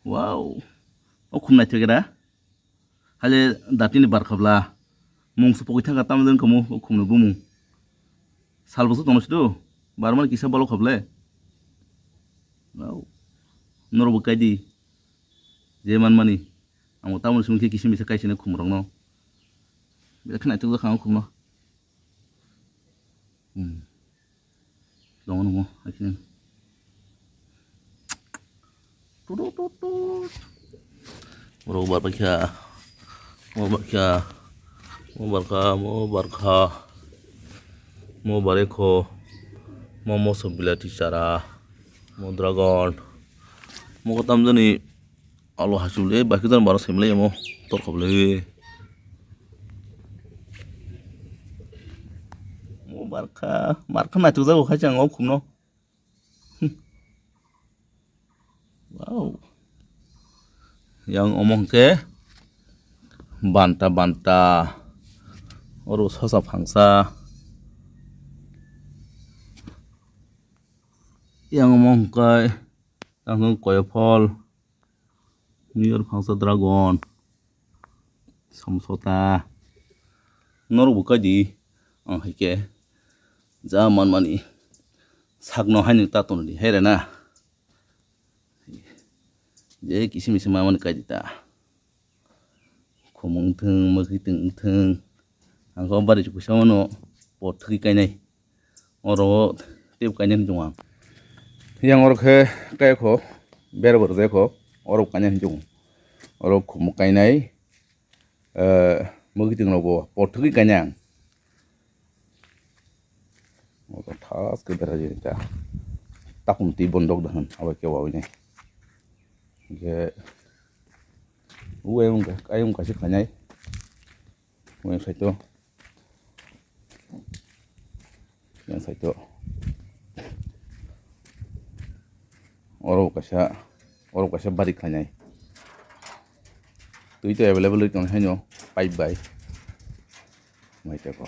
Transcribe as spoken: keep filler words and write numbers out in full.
Wow. O khum naithok era. Hale datini barkha bla. Mung su pokoi thangkha tamo jani kamo o khumni bumung. Sal bwswk tongno sido. Barmani kisa bolok kha ble. Wow. Norok bo kai di. Je manmani. Ang bo tamoni simi khe kisa misa kaisina khumrokno. Belai khe naithok jak ang o khumno. Hmm. Tongo nungmo, hai kheno. Tudu, tudu. Borok barbaikha. Mo barkha. Mo barkha, mo barkha. Mo barekho. Mo moso bilati chara. Mo dragon. Mo kotam jani. Alo hachul e, bakhe jani baro semlai amo torkhoble. Mo barkha, barkha naithok jago khai chang o khumno. Hmm. Wow. Yang omo hwnkhe banta, banta. Oro sosa phangsa. Yang omo hwnkhe tang koya phol. New York phangsa dragon. Samsota. Norok bo kai di. Ang hai khe. Ja man mani. Sakno hai nwng ta tono di. Hai rena. Je kisi misi ma mani kai di ta. Khumung thung, mwkhwi thung, thung. Ang khe o bari kusa mano. Pot thwi kainai. Oro tei kainai hinwi chong ang. Yang oro khe kai kho, ber bo rwjai kho, oro kainai hinwi chong. Oro khumuk kainai, eh, mwkhwi tong rok bo pothogwi kainai ang. Oro thas khe berajak ta. Takhum twi bondok da hwn, abo khe wawi nai. Hingkhe, o ayung, ayung kaisa khainai. Yang saito. Yang saito. Oro kaisa, oro kaisa bari khlainai. Twi to available tongo haino pipe bai. Mai teko.